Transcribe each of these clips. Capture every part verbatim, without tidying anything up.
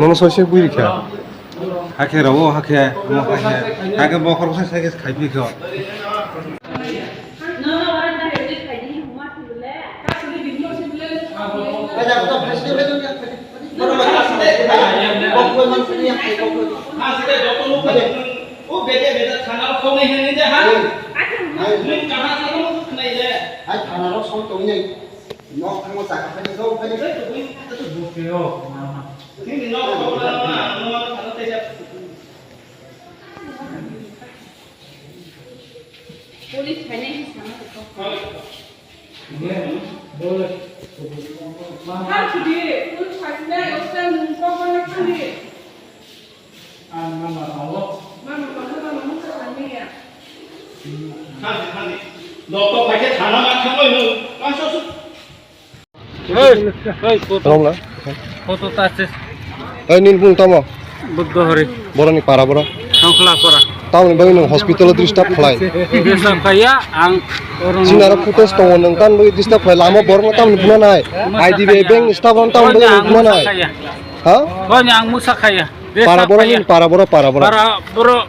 Nono soise bui rikha. Hakhe rao, hakhe, hakhe, hakhe bokhorok sai sai khe khai phi kho. Hai, thanarok song tongwi nai. Nok thango chakha phai do, phai do. Police phainai hinwi sana tongkha. Ha, sidi, police phainai, hostel nung kok mana khandi. Ang mama tongo. Mama tongo, mama mungsa phainai ya. Khandi, khandi. Doktor phaikhe thana ma thangoi nung. Paso su. Hey, hey, photo. Romla. Photo ta se. Hey, nini bung tamo? Buddha Hari. Boroni para boro. Songkhla para. Tamoni bagwi nwng hospital o disturb khlai. Disturb khaiya, ang orang. Sinaro footage tongo, nwng tamoni bagwi disturb khlai. Lama borokno tamoni buna nai. I D B I bank staff rok tamoni bagwi nwng buna nai. Ha? Konya ang musa khaiya. Para boro nini, para boro, para boro. Para boro.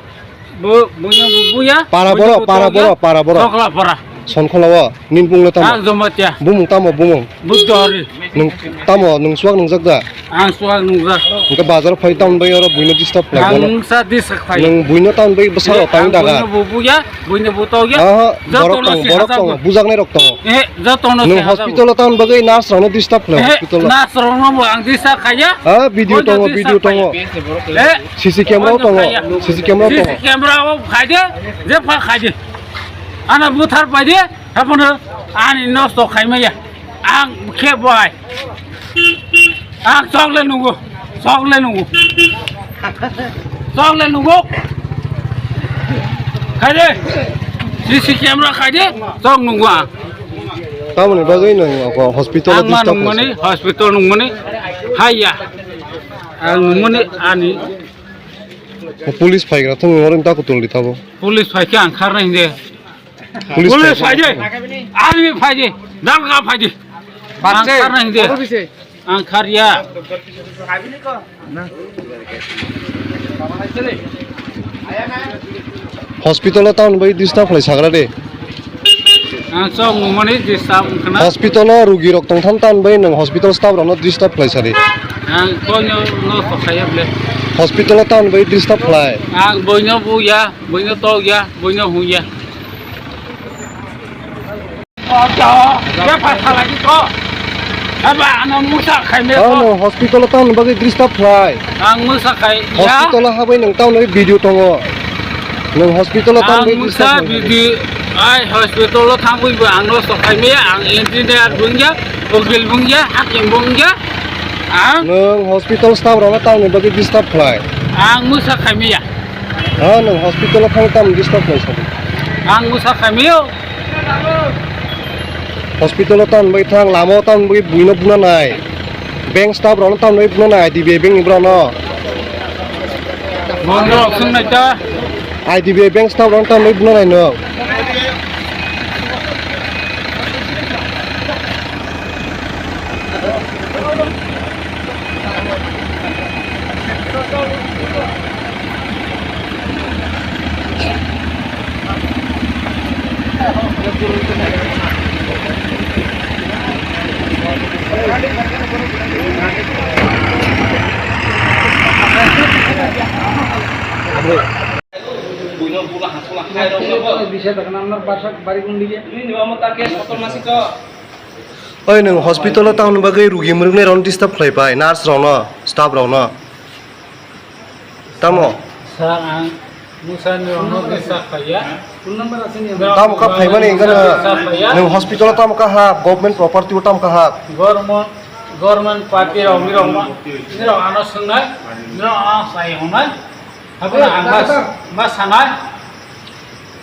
Bu, bunya bu, buya. Para boro, para boro, para boro. Songkhla para. Songkhla o, nini bung le tamo? Ang Jamatia. Bumung tamo, bumung? Buddha Hari. Nwng tamo, nwng suak nungjak da? Ang suak nungjak. Hwnkhe bazar phai tamoni bagwi oro buino disturb khlai bono. Ang sa disturb khlai. Nwng buino tamoni bagwi bwsalo tang daga. Buino bu, buya, buino bu togya. Aha, borok tongo, borok tongo, bujaknai rok tongo. Eh, joto no. Nwng hospital o tamoni bagwi nurse rokno disturb khlai hospital o. Nurse rokno bo ang disturb khaiya. Ha, video tongo, video tongo. Eh, C C camera o tongo, C C camera o tongo. C C camera o khaide, je pha khaide. Ana buthar paide, hapono ani nosto khaimaya. Ang khe bai. Ang chokle nungo, chokle nungo. Chokle nungo. Khaide, C C camera khaide, chok nungo ang. Tamoni bagwi nwng hospital o disturb khlai. Ang ma nungmani, hospital nungmani, haiya. Ang nungmani ani. Police phaigra thung oro ta kutul di tabo. Police phaikhe ang kharna hinde. Police phaikhe. Army phaikhe. Dalga phaikhe. Ang kharna hinde. Ang kharya. Hospital o tamoni bagwi disturb khlai sagra de. Ang chok nungmani disturb wngkhana. Hospital o rugi rok tongtham tamoni bagwi nwng hospital staff rokno disturb khlai sadi. Ang boino no sokhaiya ble. Hospital o tamoni bagwi disturb khlai. Ang boino buya, boino tokya, boino huya. Ojo, bepar salai di ko. Aba ano musa khaime ko. Ano hospital o tamoni bagwi disturb khlai. Ang musa khai ya. Hospital o habwi nwng tamoni video tongo. Nwng hospital o tamoni bagwi disturb khlai. Ang musa video ai hospital o thangwi bo ang no sokhai me ang engineer bungya, ukil bungya, hakim bungya. Ang nwng hospital staff rok no tamoni bagwi disturb khlai. Ang musa khaime ya. Ha, nwng hospital o thang tamoni disturb khlai sadi. Ang musa khaime yo. Hospital o tamoni bagwi thang, lama o tamoni bagwi buino buna nai. Bank staff rokno tamoni bagwi buna nai, I D B I bank ni borokno. Bono rok swng nai ta. I D B I bank staff rokno tamoni bagwi buna nai no. Oi, nwng hospital o tamoni bagwi rugi mwrwknai rokno disturb khlai pai, nurse rokno, staff rokno? Tamo? Sir, ang musa ni rokno disturb khaiya. Tamo kha phaimani hwnkhe nwng hospital o tamo kha hap, government property o tamo kha hap? Government, government party rok ni rok ma, ni rok ano swngnai, ni rok ano sai hwngnai. Haphano ang ma, ma sanai.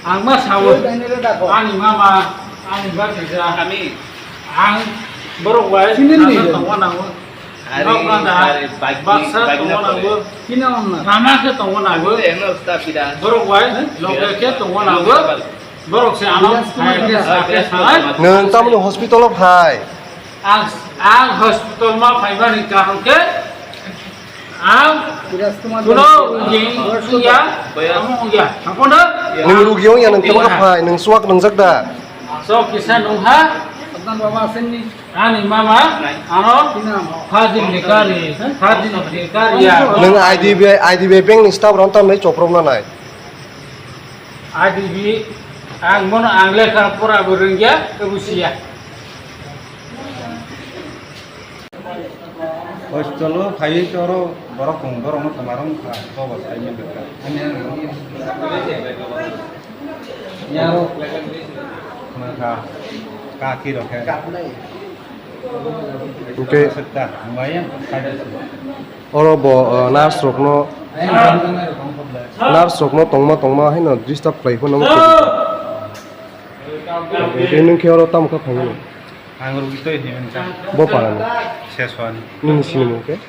Ang ma sao, ani mama, ani baphaisa, ang borok bai tongma nango. Nok ganda, baksa tongma nango. Lama khe tongma nango. Borok bai loge khe tongma nango. Borok se ano hai khe sa khe sanai. Nwng tamoni hospital o phai? Ang, ang hospital ma phaimani karon khe Ang kuno ujing ujia, ang ujia. Ang kono? Nung rugi ong ya, nung tebak phai, nung suak nung jak da. So kisa nung ha? Ani mama, ano, hajin nikari, hajin nikari ya. Nung I D B I, I D B I bank ni staff ron tam nai choprom na nai. I D B, ang mono ang lekha pora bo rwngya, tebo siya. Hostel o phaiwi toro borok tong, borok no toma rong kha, to bo sai manya kha. Ani ani rong. Yaro. Manya kha. Kaki rok khe. Hwnkhe oro bo, uh, nurse rokno, nurse rokno tongma tongma haino disturb khlai phano. Hwnkhe nwng khe oro tamo khe phaimani? Ang rwgwi twi hinwi kha. Bo parani? Seswani. Nini sinimung khe?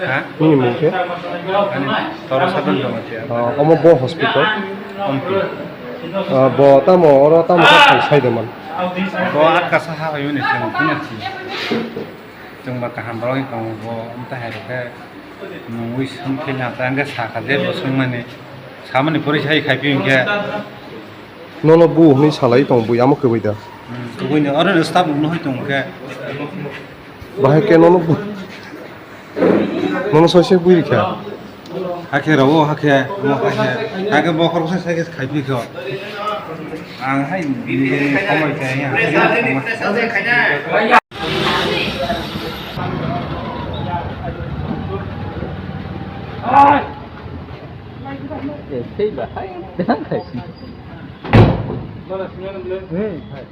Ha? Nini mung khe? Ani Toro Sadhan Jamatia. Ah, omo bo hospital? Ompi. Ah, bo tamo, oro tamo kha sai, sai de man? Bo atka saha oyoni chwng phano si. Chwng ba kaham borok wng tongo, bo wng ta hai rok khe nungwi swng khe na ta hwnkhe sakha je bo swngmani. Samani pore sai khai phi hwnkhe. Nono bu hwnwi salai tong bui amo kwbui da. Hmm, kwbui no, oro no staff rok no hai tong khe. Bahai khe nono bu-, nono soise bui rikha. Hakhe rao, hakhe, mo hakhe, hakhe bokhorok sai sai khe khai phi kho. Ang hai bini bini khomoi khe ya. Eh, thei ba hai, dang khai si. Hmm, hai.